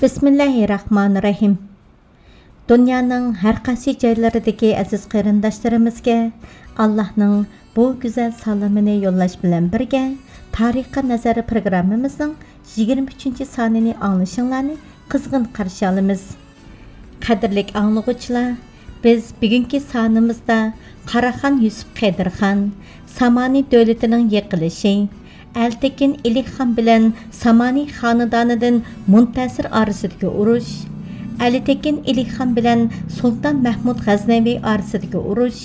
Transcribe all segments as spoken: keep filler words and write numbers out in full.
بىسمىللاھىرراھمانىرراھىم. دۇنيانىڭ ھەر قايسى جايلىرىدىكى ئەزىز قېرىنداشلىرىمىزگە ئاللاھنىڭ بۇ گۈزەل سالىمىنى يوللاش بىلەن بىرگە، تارىخقا نەزەر پروگراممىمىزنىڭ يىگىرمە ئۈچىنچى سانىنى ئاڭلىشىڭلارنى قىزغىن قارشى ئالىمىز. قەدىرلىك ئاڭلىغۇچىلار، بىز بۈگۈنكى سانىمىزدا قاراخان يۈسۈپ قېدىرخان، سامانى دۆلىتىنىڭ يىقىلىشى، ئەلتېكىن ئىلىخان بىلەن سامانى خانىدانىدىن مۇنتەسىر ئارىسىدىكى ئۇرۇش، ئەلىتېكىن ئىلىخان بىلەن سۇلتان مەھمۇد غەزنەۋى ئارىسىدىكى ئۇرۇش،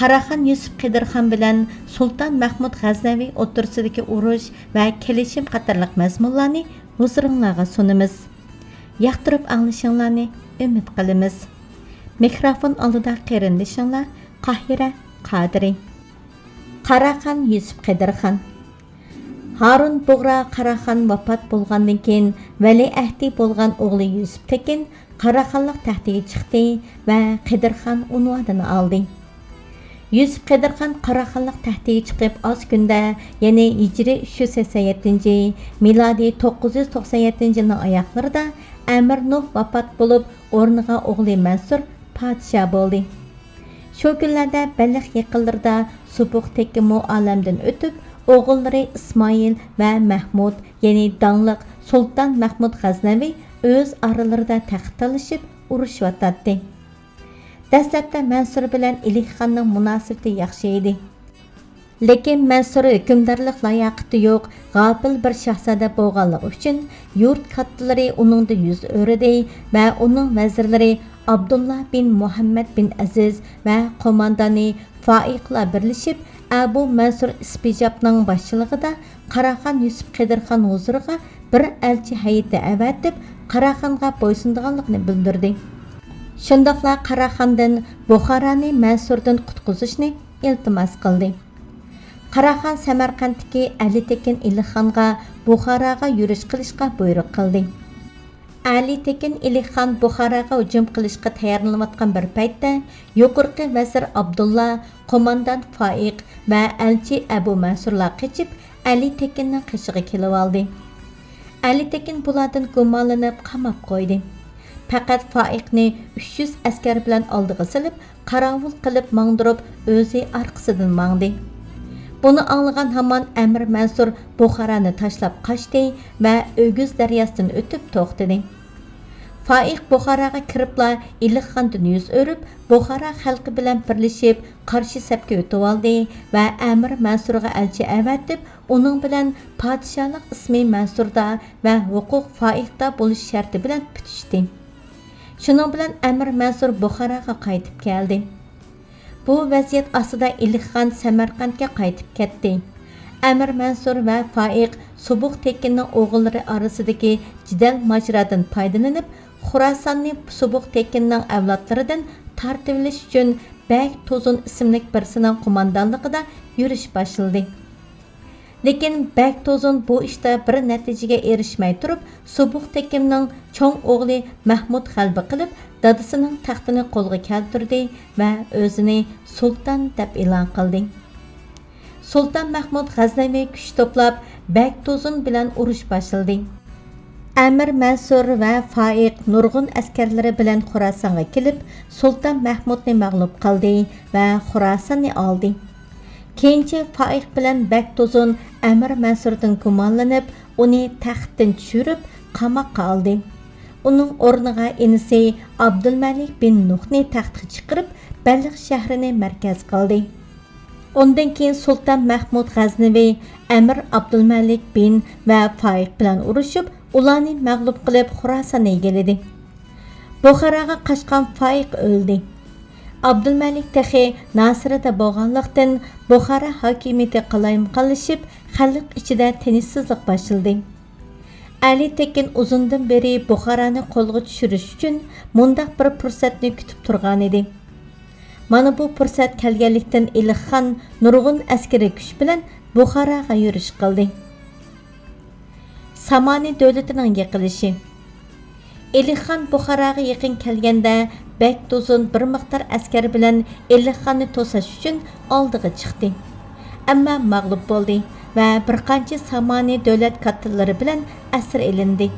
قاراخان يۈسۈپ قېدىرخان بىلەن سۇلتان مەھمۇد غەزنەۋى ئوتتۇرىسىدىكى ئۇرۇش ۋە كېلىشىم قاتارلىق مەزمۇنلارنى ھۇزۇرۇڭلارغا سۇنىمىز. ياقتۇرۇپ ئاڭلىشىڭلارنى ئۈمىد قىلىمىز. مىكروفون ئالدىدا قېرىندىشىڭلار قاھىرە قادىرى. قاراخان يۈسۈپ قېدىرخان. ھارۇن بۇغرا قاراخان ۋاپات بولغاندىن كېيىن، ۋەلىئەھدى بولغان ئوغلى يۈسۈپ تېكىن قاراخانلىق تەختىگە چىقتى ۋە قېدىرخان ئۇنۋانىنى ئالدى. يۈسۈپ قېدىرخان قاراخانلىق تەختىگە چىقىپ ئاز كۈندە، يەنى ھىجرىي ئۈچ يۈز سەكسەن يەتتىنچى، مىلادىي توققۇز يۈز توقسان يەتتىنچى يىلنىڭ ئاياغلىرىدا ئەمىر نۇھ ۋاپات بولۇپ، ئورنىغا ئوغلى مەنسۇر پادىشاھ بولدى. شۇ كۈنلەردە بەلخ يېقىنلىرىدا سۇبۇق تېكىنمۇ ئالەمدىن ئۆتۈپ، ئوغۇللىرى ئىسمائىل ۋە مەھمۇد، يەنى داڭلىق سۇلتان مەھمۇد غەزنەۋى ئۆز ئارىلىرىدا تەخت تالىشىپ ئۇرۇشۇۋاتاتتى. دەسلەپتە مەنسۇر بىلەن ئىلىخاننىڭ مۇناسىۋىتى ياخشى ئىدى. لېكىن مەنسۇر ھۆكۈمدارلىق لاياقىتى يوق، غاپىل بىر شاھزادە بولغانلىقى ئۈچۈن يۇرت كاتتىلىرى ئۇنىڭدىن يۈز ئۆرۈدى ۋە ئۇنىڭ ۋەزىرلىرى ئابدۇللا بىن مۇھەممەد بىن ئەزىز ۋە قوماندانى فائىقلار بىرلىشىپ، ئەبۇ مەنسۇر ئىسپىجابنىڭ باشچىلىقىدا قاراخان يۈسۈپ قېدىرخان ھۇزۇرىغا بىر ئەلچى ھەيئىتى ئەۋەتىپ، قاراخانغا بويسۇنىدىغانلىقىنى بىلدۈردى. شۇنداقلا قاراخاندىن بۇخارانى مەنسۇردىن قۇتقۇزۇشنى ئىلتىماس قىلدى. قاراخان سەمەرقەنتتىكى ئەلى تېكىن ئىلىخانغا بۇخاراغا يۈرۈش قىلىشقا بۇيرۇق قىلدى. ئەلى تېكىن ئىلىخان بۇخاراغا ھۇجۇم قىلىشقا تەييارلىنىۋاتقان بىر پەيتتە، يۇقىرىقى ۋەزىر ئابدۇللا، قوماندان فائىق ۋە ئەلچى ئەبۇ مەنسۇرلار قېچىپ، ئەلى تېكىننىڭ قېشىغا كېلىۋالدى. ئەلى تېكىن بۇلاردىن گۇمانلىنىپ قاماپ قويدى. پەقەت فائىقنى ئۈچ يۈز ئەسكەر بىلەن ئالدىغا سېلىپ، قاراۋۇل قىلىپ ماڭدۇرۇپ، ئۆزى ئارقىسىدىن ماڭدى. بۇنى ئاڭلىغان ھامان ئەمىر مەنسۇر بۇخارانى تاشلاپ قاچتى ۋە ئۆگۈز دەرياسىدىن ئۆتۈپ توختىدى. فائىق بۇخاراغا كىرىپلا ئىلىخاندىن يۈز ئۆرۈپ، بۇخارا خەلقى بىلەن بىرلىشىپ قارشى سەپكە ئۆتۈۋالدى ۋە ئەمىر مەنسۇرغا ئەلچى ئەۋەتىپ، ئۇنىڭ بىلەن پادىشاھلىق ئىسمى مەنسۇردا ۋە ھوقۇق فائىقتا بولۇش شەرتى بىلەن پۈتۈشتى. شۇنىڭ بىلەن ئەمىر مەنسۇر بۇخاراغا قايتىپ كەلدى. بۇ ۋەزىيەت ئاستىدا ئىلىخان سەمەرقەنتكە قايتىپ كەتتى. ئەمىر مەنسۇر ۋە فائىق سۇبۇق تېكىننىڭ ئوغۇللىرى ئارىسىدىكى جېدەل ماجىرادىن پايدىلىنىپ، خوراساننى سۇبۇق تېكىننىڭ ئەۋلادلىرىدىن تارتىۋېلىش ئۈچۈن بەگ توزۇن ئىسىملىك بىرسىنىڭ قوماندانلىقىدا يۈرۈش باشلىدى. لېكىن بەگ توزۇن بۇ ئىشتا بىر نەتىجىگە ئېرىشمەي تۇرۇپ، سۇبۇق تېكىننىڭ چوڭ ئوغلى مەھمۇد غەلىبە قىلىپ، دادىسىنىڭ تەختىنى قولغا كەلتۈردى ۋە ئۆزىنى سۇلتان دەپ ئېلان قىلدى. سۇلتان مەھمۇد غەزنەۋى كۈچ توپلاپ، بەگ توزۇن بىلەن ئۇرۇش باشلىدى. ئەمىر مەنسۇر ۋە فائىق نۇرغۇن ئەسكەرلىرى بىلەن خوراسانغا كېلىپ، سۇلتان مەھمۇدنى مەغلۇپ قىلدى ۋە خوراساننى ئالدى. كېيىنچە فائىق بىلەن بەگ توزۇن ئەمىر مەنسۇردىن گۇمانلىنىپ، ئۇنى تەختتىن چۈشۈرۈپ، قاماققا ئالدى. ئۇنىڭ ئورنىغا ئىنىسى ئابدۇلمەلىك بىن نۇھنى تەختكە چىقىرىپ، بەلخ شەھىرىنى مەركەز قىلدى. ئۇندىن كېيىن سۇلتان مەھمۇد غەزنىۋى ئەمىر ئابدۇلمەلىك بىن ۋە فائىق بىلەن ئۇرۇشۇپ، ئۇلارنى مەغلۇپ قىلىپ، خوراساننى ئىگىلىدى. بۇخاراغا قاچقان فائىق ئۆلدى. ئابدۇلمەلىك تېخى ناسىرىدا بولغانلىقتىن، بۇخارا ھاكىمىيىتى قالايمىقانلىشىپ، خەلق ئىچىدە تىنچسىزلىق باشلىدى. ئەلى تېكىن ئۇزۇندىن بېرى بۇخارانى قولغا چۈشۈرۈش ئۈچۈن مۇنداق بىر پۇرسەتنى كۈتۈپ تۇرغانىدى. مانا بۇ پۇرسەت كەلگەنلىكتىن، ئىلىخان نۇرغۇن ئەسكىرىي كۈچ بىلەن بۇخاراغا يۈرۈش قىلدى. سامانى دۆلىتىنىڭ يىقىلىشى. ئىلىخان بۇخاراغا يېقىن كەلگەندە، بەگ توزۇن بىر مىقدار ئەسكەر بىلەن ئىلىخاننى توساش ئۈچۈن ئالدىغا چىقتى. ئەمما مەغلۇپ بولدى ۋە بىر قانچە سامانى دۆلەت كاتتىلىرى بىلەن ئەسىر ئېلىندى.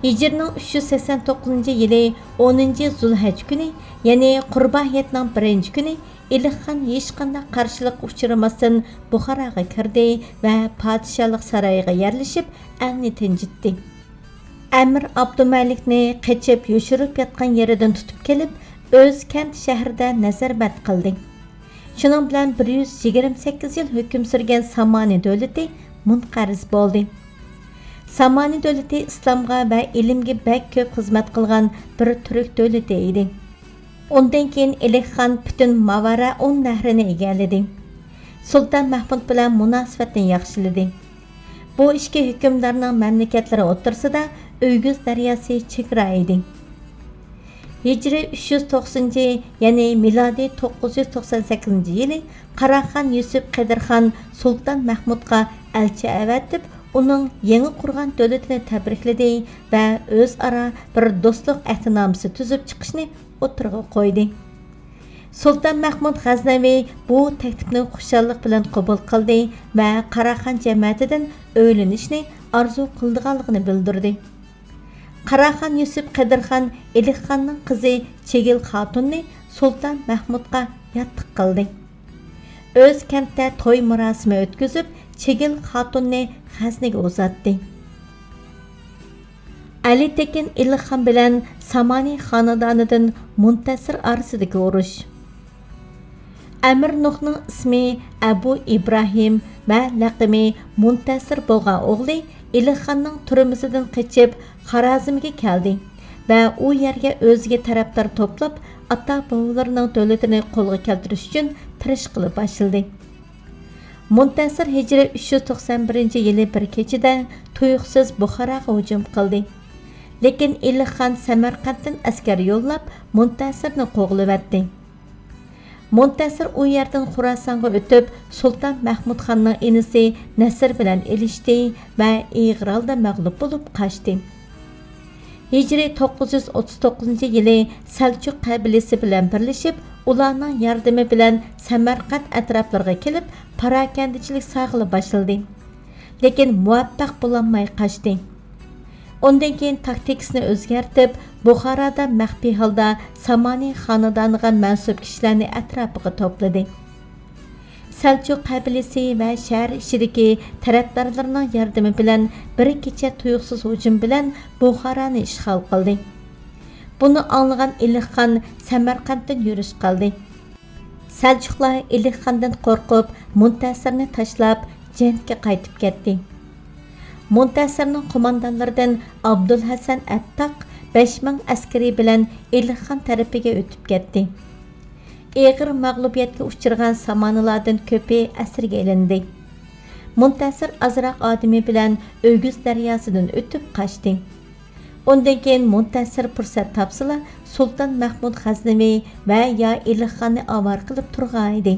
ھىجرىنىڭ ئۈچ يۈز سەكسەن توققۇزىنچى يىلى ئونىنچى زۇلھەج كۈنى، يەنى قۇربان ھېيتنىڭ بىرىنچى كۈنى ئېلىخان ھېچقانداق قارشىلىققا ئۇچرىماستىن بۇخاراغا كىردى ۋە پادىشاھلىق سارىيىغا يەرلىشىپ، ئەلنى تىنجىتتى. ئەمىر ئابدۇمەلىكنى قېچىپ يوشۇرۇپ ياتقان يېرىدىن تۇتۇپ كېلىپ، ئۆزكەنت شەھىرىدە نەزەربەند قىلدى. شۇنىڭ بىلەن بىر يۈز يىگىرمە سەككىز يىل ھۆكۈم سۈرگەن سامانى دۆلىتى مۇنقەرز بولدى. سامانى دۆلىتى ئىسلامغا ۋە ئىلىمگە بەك كۆپ خىزمەت قىلغان بىر تۈرك دۆلىتى ئىدى. ئۇندىن كېيىن ئىلىخ خان پۈتۈن ماۋارا ئون نەھرىنى ئىگىلىدى. سۇلتان مەھمۇد بىلەن مۇناسىۋەتنى ياخشىلىدى. بۇ ئىككى ھۆكۈمدارنىڭ مەملىكەتلىرى ئوتتۇرىسىدا ئۆگۈز دەرياسى چېگرا ئىدى. ھىجرىي ئۈچ يۈز توقسىنىنچى، يەنى مىلادىي توققۇز يۈز توقسان سەككىزىنچى يىلى قاراخان يۈسۈپ قېدىرخان سۇلتان مەھمۇدقا ئەلچى ئەۋەتىپ، ئۇنىڭ يېڭى قۇرغان دۆلىتىنى تەبرىكلىدى ۋە ئۆزئارا بىر دوستلۇق ئەھدىنامىسى تۈزۈپ چىقىشنى ئوتتۇرىغا قويدى. سۇلتان مەھمۇد غەزنەۋى بۇ تەكلىپنى خۇشاللىق بىلەن قوبۇل قىلدى ۋە قاراخان جەمەتىدىن ئۆيلىنىشنى ئارزۇ قىلىدىغانلىقىنى بىلدۈردى. قاراخان يۈسۈپ قېدىرخان ئىلىخخاننىڭ قىزى چىگىل خاتۇننى سۇلتان مەھمۇدقا ياتلىق قىلدى. ئۆز كەنتتە توي مۇراسىمى ئۆتكۈزۈپ، چىگىل خاتۇننى غەزنىگە ئۇزاتتى. ئەلى تېكىن ئىلىخخان بىلەن سامانى خانىدانىدىن مۇنتەسىر ئارىسىدىكى ئۇرۇش. ئەمىر نۇھنىڭ ئىسمى ئەبۇ ئىبراھىم ۋە لەقىمى مۇنتەسىر بولغان ئوغلى ئىلىخخاننىڭ تۈرمىسىدىن قېچىپ، خارازمگە كەلدى ۋە ئۇ يەرگە ئۆزىگە تەرەپدار توپلاپ، ئاتا-بوۋىلىرىنىڭ دۆلىتىنى قولغا كەلتۈرۈش ئۈچۈن تىرىشقىلى باشلىدى. مۇنتەسىر ھىجرىي ئۈچ يۈز توقسان بىرىنچى يىلى بىر كېچىدە تۇيۇقسىز بۇخاراغا ھۇجۇم قىلدى. لېكىن ئىلىخخان سەمەرقەنتتىن ئەسكەر يوللاپ، مۇنتەسىرنى قوغلىۋەتتى. مۇنتەسىر ئۇ يەردىن خۇراسانغا ئۆتۈپ، سۇلتان مەھمۇد خاننىڭ ئىنىسى نەسىر بىلەن ئېلىشتى ۋە ئېغىر ھالدا مەغلۇپ بولۇپ قاچتى. ھىجرىي توققۇز يۈز ئوتتۇز توققۇزىنچى يىلى سەلچۇق قەبىلىسى بىلەن بىرلىشىپ، ئۇلارنىڭ ياردىمى بىلەن سەمەرقەنت ئەتراپلىرىغا كېلىپ، پاراكەندىچىلىك ساغىلى باشلىدى. لېكىن مۇۋەپپەق بولالماي قاچتى. ئۇندىن كېيىن تاكتىكىسىنى ئۆزگەرتىپ، بۇخارادا مەخپىي ھالدا سامانى خانىدانىغا مەنسۇپ كىشىلەرنى ئەتراپىغا توپلىدى. سەلچۇق قەبىلىسى ۋە شەھەر ئىچىدىكى تەرەپدارلىرىنىڭ ياردىمى بىلەن بىر كېچە تۇيۇقسىز ھۇجۇم بىلەن بۇخارانى ئىشغال قىلدى. بۇنى ئاڭلىغان ئىلىخ خان سەمەرقەنتتىن يۈرۈش قىلدى. سەلچۇقلار ئىلىخ خاندىن قورقۇپ، مۇنتەسىرنى تاشلاپ، جەنتكە قايتىپ كەتتى. مۇنتەسىرنىڭ قوماندانلىرىدىن ئابدۇلھەسەن ئەتتاق بەش مىڭ ئەسكىرى بىلەن ئىلىخ خان تەرىپىگە ئۆتۈپ كەتتى. ئېغىر مەغلۇبىيەتكە ئۇچرىغان سامانىلاردىن كۆپى ئەسىرگە ئېلىندى. مۇنتەسىر ئازراق ئادىمى بىلەن ئۆگۈز دەرياسىدىن ئۆتۈپ قاچتى. ئۇندىن كېيىن مۇنتەسىر پۇرسەت تاپسىلا، سۇلتان مەھمۇد غەزنىۋى ۋە يا ئىلىخخاننى ئاۋارە قىلىپ تۇرغانىدى.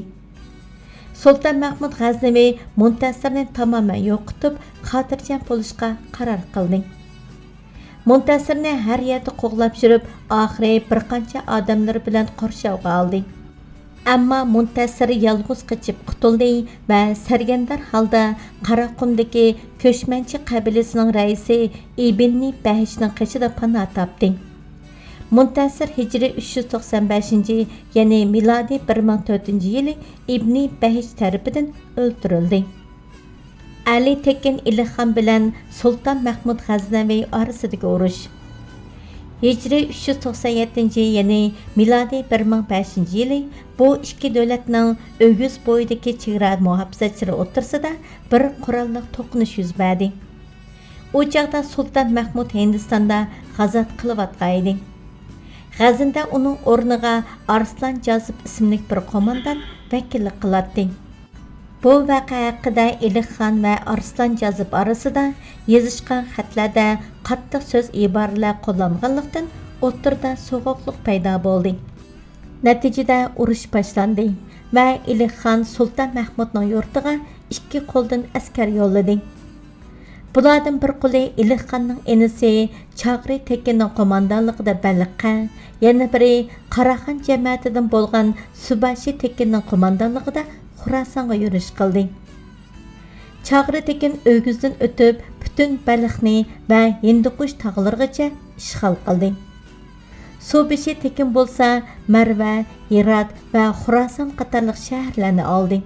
سۇلتان مەھمۇد غەزنىۋى مۇنتەسىرنى تامامەن يوقىتىپ، خاتىرجەم بولۇشقا قارار قىلدى. مۇنتەسىرنى ھەر يەردە قوغلاپ يۈرۈپ، ئاخىرى بىر قانچە ئادەملىرى بىلەن قورشاۋغا ئالدى. ئەمما مۇنتەسىر يالغۇز قېچىپ قۇتۇلدى ۋە سەرگەردان ھالدا قاراقۇمدىكى كۆچمەنچى قەبىلىسىنىڭ رەئىسى ئىبنى بەھىشنىڭ قېشىدا پاناھ تاپتى. مۇنتەسىر ھىجرىي ئۈچ يۈز توقسان بەشىنچى، يەنى مىلادىي بىر مىڭ تۆتىنچى يىلى ئىبنى بەھىش تەرىپىدىن ئۆلتۈرۈلدى. ئەلى تېكىن ئىلىخان بىلەن سۇلتان مەھمۇد غەزنەۋى ئارىسىدىكى ئۇرۇش. ھىجرىي ئۈچ يۈز توقسان يەتتىنچى، يەنى مىلادىي بىر مىڭ بەشىنچى يىلى بۇ ئىككى دۆلەتنىڭ ئۆگۈز بويىدىكى چېگرا مۇھاپىزەتچىلىرى ئوتتۇرىسىدا بىر قوراللىق توقۇنۇش يۈز بەردى. ئۇ چاغدا سۇلتان مەھمۇد ھىندىستاندا غازات قىلىۋاتقان ئىدى. غەزنىدە ئۇنىڭ ئورنىغا ئارسلان جازىپ ئىسىملىك بىر قوماندان ۋەكىللىك قىلاتتى. بۇ ۋەقە ھەققىدە ئىلىخان ۋە ئارسلان جازىپ ئارىسىدا يېزىشقان خەتلەردە قاتتىق سۆز ئىبارىلەر قوللانغانلىقتىن، ئوتتۇرىدا سوغۇقلۇق پەيدا بولدى. نەتىجىدە ئۇرۇش باشلاندى ۋە ئىلىخان سۇلتان مەھمۇدنىڭ يۇرتىغا ئىككى قولدىن ئەسكەر يوللىدى. بۇلاردىن بىر قولى ئىلىخاننىڭ ئىنىسى چاغرى تېكىننىڭ قوماندانلىقىدا بەلخقە، يەنە بىرى قاراخان جەمەتىدىن بولغان سۇباشى تېكىننىڭ قوماندانلىقىدا خوراسانغا يۈرۈش قىلدى. چاغرى تېكىن ئۆگزىدىن ئۆتۈپ، پۈتۈن بەلخنى ۋە ھىندىقۇش تاغلىرىغىچە ئىشغال قىلدى. سۇباشى تېكىن بولسا مەرۋە، ھىرات ۋە خۇراسان قاتارلىق شەھەرلەرنى ئالدى.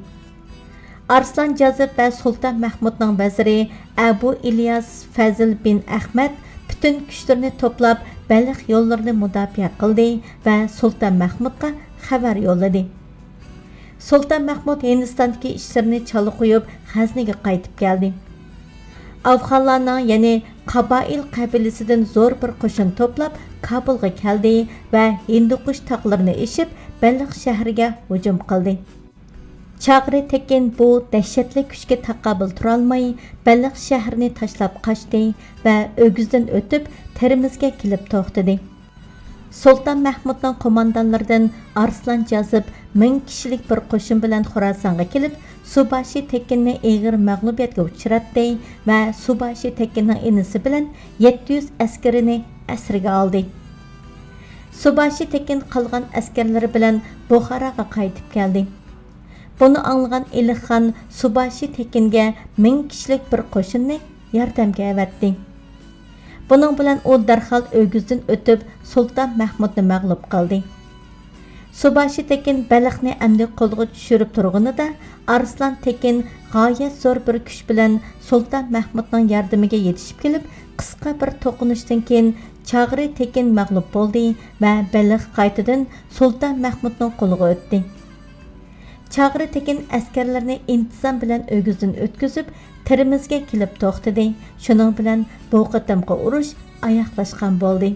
ئارسلان جازىپ ۋە سۇلتان مەھمۇدنىڭ ۋەزىرى ئەبۇ ئىلياس فەزىل بىن ئەخمەت پۈتۈن كۈچلىرىنى توپلاپ، بەلخ يوللىرىنى مۇداپىئە قىلدى ۋە سۇلتان مەھمۇدقا خەۋەر يوللىدى. سۇلتان مەھمۇد ھىندىستاندىكى ئىشلىرىنى چالا قويۇپ، غەزنىگە قايتىپ كەلدى. ئافغانلارنىڭ، يەنى قابائىل قەبىلىسىدىن زور بىر قوشۇن توپلاپ، كابۇلغا كەلدى ۋە ھىندىقۇش تاغلىرىنى ئېشىپ، بەلخ شەھىرىگە ھۇجۇم قىلدى. چاغرى تېكىن بۇ دەھشەتلىك كۈچكە تاقابىل تۇرالماي، بەلخ شەھىرىنى تاشلاپ قاچتى ۋە ئۆگزىدىن ئۆتۈپ، تېرمىزگە كېلىپ توختىدى. سۇلتان مەھمۇدنىڭ قوماندانلىرىدىن ئارسلان جازىپ مىڭ كىشىلىك بىر قوشۇن بىلەن خوراسانغا كېلىپ، سۇباشى تېكىننى ئېغىر مەغلۇبىيەتكە ئۇچراتتى ۋە سۇباشى تېكىننىڭ ئىنىسى بىلەن يەتتە يۈز ئەسكىرىنى ئەسىرگە ئالدى. سۇباشى تېكىن قالغان ئەسكەرلىرى بىلەن بۇخاراغا قايتىپ كەلدى. بۇنى ئاڭلىغان ئىلىخ خان سۇباشى تېكىنگە مىڭ كىشىلىك بىر قوشۇننى ياردەمگە ئەۋەتتى. بۇنىڭ بىلەن ئۇ دەرھال ئۆگزىدىن ئۆتۈپ، سۇلتان مەھمۇدنى مەغلۇپ قىلدى. سۇباشى تېكىن بەلخنى ئەمدى قولغا چۈشۈرۈپ تۇرغىنىدا، ئارسلان تېكىن غايەت زور بىر كۈچ بىلەن سۇلتان مەھمۇدنىڭ ياردىمىگە يېتىشىپ كېلىپ، قىسقا بىر توقۇنۇشتىن كېيىن، چاغرى تېكىن مەغلۇپ بولدى ۋە بەلخ قايتىدىن سۇلتان مەھمۇدنىڭ قولىغا ئۆتتى. چاغرى تېكىن ئەسكەرلىرىنى ئىنتىزام بىلەن ئۆگزىدىن ئۆتكۈزۈپ، تېرمىزگە كېلىپ توختىدى. شۇنىڭ بىلەن بۇ قېتىمقى ئۇرۇش ئاياغلاشقان بولدى.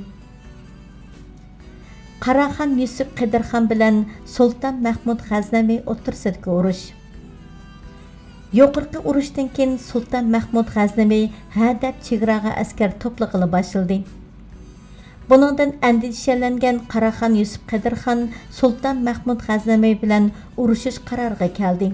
قاراخان يۈسۈپ قېدىرخان بىلەن سۇلتان مەھمۇد غەزنەۋى ئوتتۇرىسىدىكى ئۇرۇش. يۇقىرىقى ئۇرۇشتىن كېيىن سۇلتان مەھمۇد غەزنەۋى ھەدەپ چېگراغا ئەسكەر توپلىغىلى باشلىدى. بۇنىڭدىن ئەندىشەلەنگەن قاراخان يۈسۈپ قېدىرخان سۇلتان مەھمۇد غەزنەۋى بىلەن ئۇرۇشۇش قارارىغا كەلدى.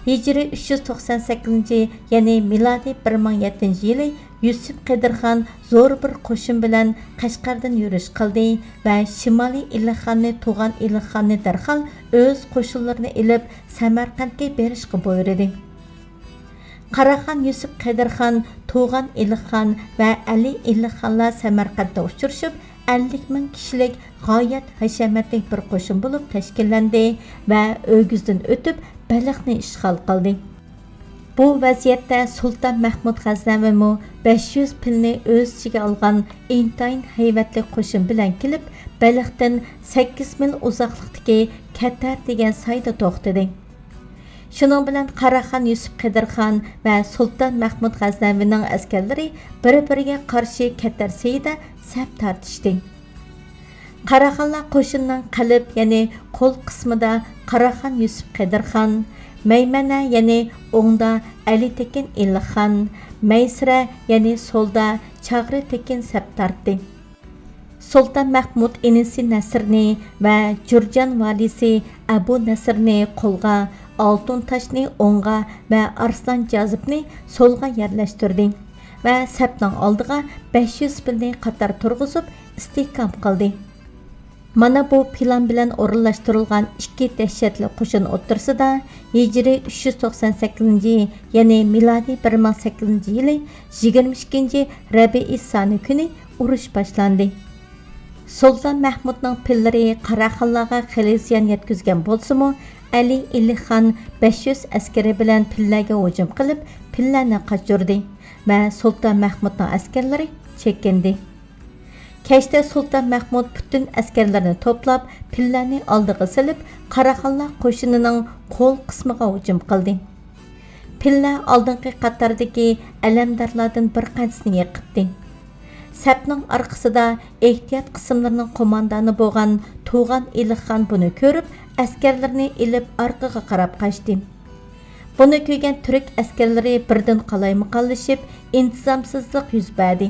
ھىجرىي ئۈچ يۈز توقسان سەككىزىنچى، يەنى مىلادىي بىر مىڭ يەتتىنچى يىلى يۈسۈپ قېدىرخان زور بىر قوشۇن بىلەن قەشقەردىن يۈرۈش قىلدى ۋە شىمالىي ئىلىخخاننى، تۇغان ئىلىخخاننى دەرھال ئۆز قوشۇنلىرىنى ئېلىپ، سەمەرقەنتكە بېرىشقا بۇيرۇدى. قاراخان يۈسۈپ قېدىرخان، تۇغان ئىلىخخان ۋە ئەلى ئىلىخخانلار سەمەرقەنتتە ئۇچرىشىپ، ئەللىك مىڭ كىشىلىك غايەت ھەشەمەتلىك بىر قوشۇن بولۇپ تەشكىللەندى ۋە ئۆگزىدىن ئۆتۈپ، بەلخنى ئىشغال قىلدى. بۇ ۋەزىيەتتە سۇلتان مەھمۇد غەزنەۋىمۇ بەش يۈز پىلنى ئۆز ئىچىگە ئالغان ئىنتايىن ھەيۋەتلىك قوشۇن بىلەن كېلىپ، بەلختىن سەككىز مىل ئۇزاقلىقتىكى كەتەر دېگەن سايدا توختىدى. شۇنىڭ بىلەن قاراخان يۈسۈپ قېدىرخان ۋە سۇلتان مەھمۇد غەزنەۋىنىڭ ئەسكەرلىرى بىر-بىرىگە قارشى كەتەر سېيىدە سەپ تارتىشتى. قاراخانلار قوشۇنىنىڭ قەلب، يەنى قول قىسمىدا قاراخان يۈسۈپ قېدىرخان، مەيمەنە، يەنى ئوڭدا ئەلى تېكىن ئىلىخخان، مەيسىرە، يەنى سولدا چاغرى تېكىن سەپ تارتتى. سۇلتان مەھمۇد ئىنىسى نەسىرنى ۋە جۇرجان ۋالىسى ئەبۇ نەسىرنى قولغا، ئالتۇن تاشنى ئوڭغا ۋە ئارسلان جازىپنى سولغا يەرلەشتۈردى ۋە سەپنىڭ ئالدىغا بەش يۈز پىلنى قاتار تۇرغۇزۇپ ئىستىھكام قىلدى. مانا بۇ پىلان بىلەن ئورۇنلاشتۇرۇلغان ئىككى دەھشەتلىك قوشۇن ئوتتۇرىسىدا ھىجرىي ئۈچ يۈز توقسان سەككىزىنچى، يەنى مىلادىي بىر مىڭ سەككىزىنچى يىلى يىگىرمە ئىككىنچى رەبىئىسسانى كۈنى ئۇرۇش باشلاندى. سۇلتان مەھمۇدنىڭ پىللىرى قاراخانلارغا خېلى زىيان يەتكۈزگەن بولسىمۇ، ئەلى ئىلىخخان بەش يۈز ئەسكىرى بىلەن پىللەرگە ھۇجۇم قىلىپ، پىللەرنى قاچۇردى ۋە سۇلتان مەھمۇدنىڭ ئەسكەرلىرى چېكىندى. كەچتە سۇلتان مەھمۇد پۈتۈن ئەسكەرلىرىنى توپلاپ، پىللەرنى ئالدىغا سېلىپ، قاراخانلار قوشۇنىنىڭ قول قىسمىغا ھۇجۇم قىلدى. پىللە ئالدىنقى قاتاردىكى ئەلەمدارلاردىن بىر قانچىسىنى يىقىتتى. سەپنىڭ ئارقىسىدا ئېھتىيات قىسىملىرىنىڭ قوماندانى بولغان تۇغان ئىلىخخان بۇنى كۆرۈپ، ئەسكەرلىرىنى ئېلىپ ئارقىغا قاراپ قاچتى. بۇنى كۆرگەن تۈرك ئەسكەرلىرى بىردىن قالايمىقانلىشىپ، ئىنتىزامسىزلىق يۈز بەردى.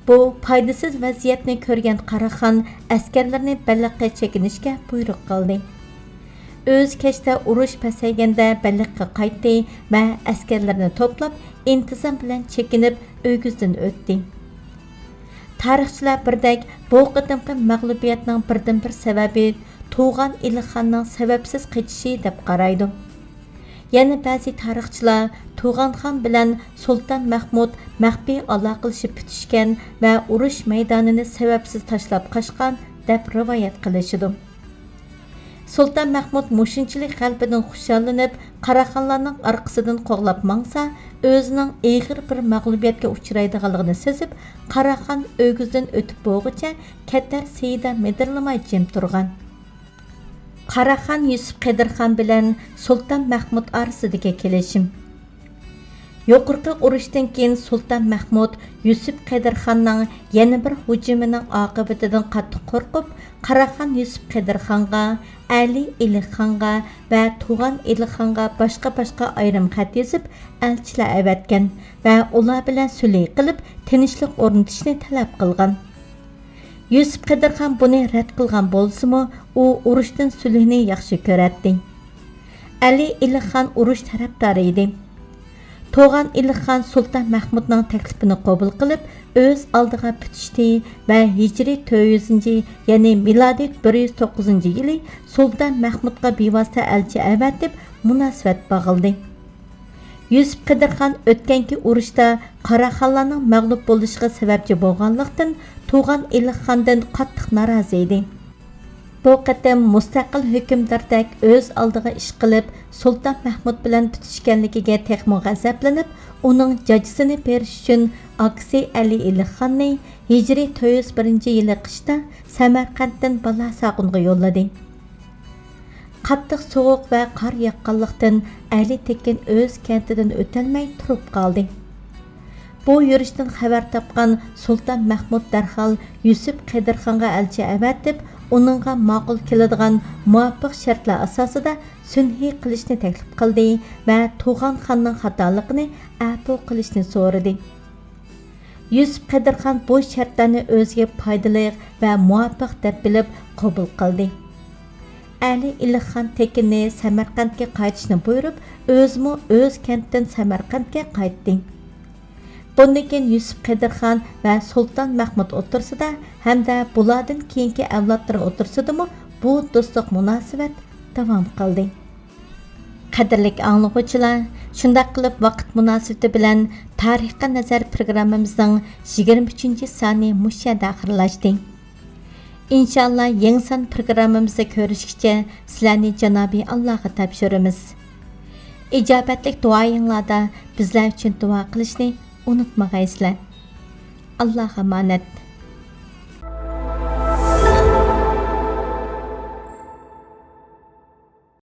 بۇ پايدىسىز ۋەزىيەتنى كۆرگەن قاراخان ئەسكەرلىرىنى بەلخقە چېكىنىشكە بۇيرۇق قىلدى. ئۆزى كەچتە ئۇرۇش پەسەيگەندە بەلخقە قايتتى ۋە ئەسكەرلىرىنى توپلاپ، ئىنتىزام بىلەن چېكىنىپ، ئۆگزىدىن ئۆتتى. تارىخچىلار بىردەك بۇ قېتىمقى مەغلۇبىيەتنىڭ بىردىنبىر سەۋەبى تۇغان ئىلىخخاننىڭ سەۋەبسىز قېچىشى دەپ قارايدۇ. يەنە بەزى تارىخچىلار تۇغانخان بىلەن سۇلتان مەھمۇد مەخپىي ئالاقىلىشىپ پۈتۈشكەن ۋە ئۇرۇش مەيدانىنى سەۋەبسىز تاشلاپ قاچقان، دەپ رىۋايەت قىلىشىدۇ. سۇلتان مەھمۇد مۇشۇنچىلىك غەلىبىدىن خۇشاللىنىپ، قاراخانلارنىڭ ئارقىسىدىن قوغلاپ ماڭسا، ئۆزىنىڭ ئېغىر بىر مەغلۇبىيەتكە ئۇچرايدىغانلىقىنى سېزىپ، قاراخان ئۆگزىدىن ئۆتۈپ بولغۇچە كەتەر سېيىدا مىدىرلىماي جىم تۇرغان. قاراخان يۈسۈپ قېدىرخان بىلەن سۇلتان مەھمۇد ئارىسىدىكى كېلىشىم. يۇقىرىقى ئۇرۇشتىن كېيىن سۇلتان مەھمۇد يۈسۈپ قېدىرخاننىڭ يەنە بىر ھۇجۇمىنىڭ ئاقىۋىتىدىن قاتتىق قورقۇپ، قاراخان يۈسۈپ قېدىرخانغا، ئەلى ئىلىخانغا ۋە تۇغان ئىلىخانغا باشقا-باشقا ئايرىم خەت يېزىپ، ئەلچىلەر ئەۋەتكەن ۋە ئۇلار بىلەن سۈلھى قىلىپ، تىنچلىق ئورنىتىشنى تەلەپ قىلغان. يۈسۈپ قېدىرخان بۇنى رەت قىلغان بولسىمۇ، ئۇ ئۇرۇشتىن سۈلھىنى ياخشى كۆرەتتى. ئەلى ئىلىخان ئۇرۇش تەرەپدارى ئىدى. تۇغان ئىلىخان سۇلتان مەھمۇدنىڭ تەكلىپىنى قوبۇل قىلىپ، ئۆز ئالدىغا پۈتۈشتى ۋە ھىجرىي تۆت يۈزىنچى، يەنى مىلادىي بىر يۈز توققۇزىنچى يىلى سۇلتان مەھمۇدقا بىۋاسىتە ئەلچى ئەۋەتىپ، مۇناسىۋەت باغلىدى. يۈسۈپ قېدىرخان ئۆتكەنكى ئۇرۇشتا قاراخانلارنىڭ مەغلۇپ بولۇشىغا سەۋەبچى بولغانلىقتىن، تۇغان ئىلىخاندىن قاتتىق نارازى ئىدى. بۇ قېتىم مۇستەقىل ھۆكۈمداردەك ئۆز ئالدىغا ئىش قىلىپ، سۇلتان مەھمۇد بىلەن پۈتۈشكەنلىكىگە تېخىمۇ غەزەپلىنىپ، ئۇنىڭ جاجىسىنى بېرىش ئۈچۈن ئاكىسى ئەلى ئىلىخاننى ھىجرىي تۆت يۈز بىرىنچى يىلى قىشتا سەمەرقەنتتىن بالاساغۇنغا يوللىدى. قاتتىق سوغۇق ۋە قار ياغقانلىقتىن، ئەلى تېكىن ئۆز كەنتىدىن ئۆتەلمەي تۇرۇپ قالدى. بۇ يۈرۈشتىن خەۋەر تاپقان سۇلتان مەھمۇد دەرھال يۈسۈپ قېدىرخانغا ئەلچى ئەۋەتىپ، ئۇنىڭغا ماقۇل كېلىدىغان مۇۋاپىق شەرتلەر ئاساسىدا سۈلھى قىلىشنى تەكلىپ قىلدى ۋە تۇغان خاننىڭ خاتالىقىنى ئەپۇ قىلىشنى سورىدى. يۈسۈپ قېدىرخان بۇ شەرتلەرنى ئۆزىگە پايدىلىق ۋە مۇۋاپىق دەپ بىلىپ قوبۇل قىلدى. ئەلى ئىلىخان تېكىننى سەمەرقەنتكە قايتىشنى بۇيرۇپ، ئۆزىمۇ ئۆز كەنتىدىن سەمەرقەنتكە قايتتى. بۇندىن كېيىن يۈسۈپ قېدىرخان ۋە سۇلتان مەھمۇد ئوتتۇرىسىدا ھەمدە بۇلاردىن كېيىنكى ئەۋلادلىرى ئوتتۇرىسىدىمۇ بۇ دوستلۇق مۇناسىۋەت داۋام قىلدى. قەدىرلىك ئاڭلىغۇچىلار، شۇنداق قىلىپ ۋاقىت مۇناسىۋىتى بىلەن تارىخقا نەزەر پروگراممىمىزنىڭ يىگىرمە ئۈچىنچى سانى مۇشۇ يەردە ئاخىرلاشتى. ئىنشاللا يېڭى سان پروگراممىمىزدا كۆرۈشكىچە سىلەرنى جانابى ئاللاغا تاپشۇرىمىز. ئىجابەتلىك دۇئايىڭلاردا بىزلەر ئۈچۈن دۇئا قىلىشنى ئۇنتۇمىغايسىلەر. ئاللاغا ئامانەت.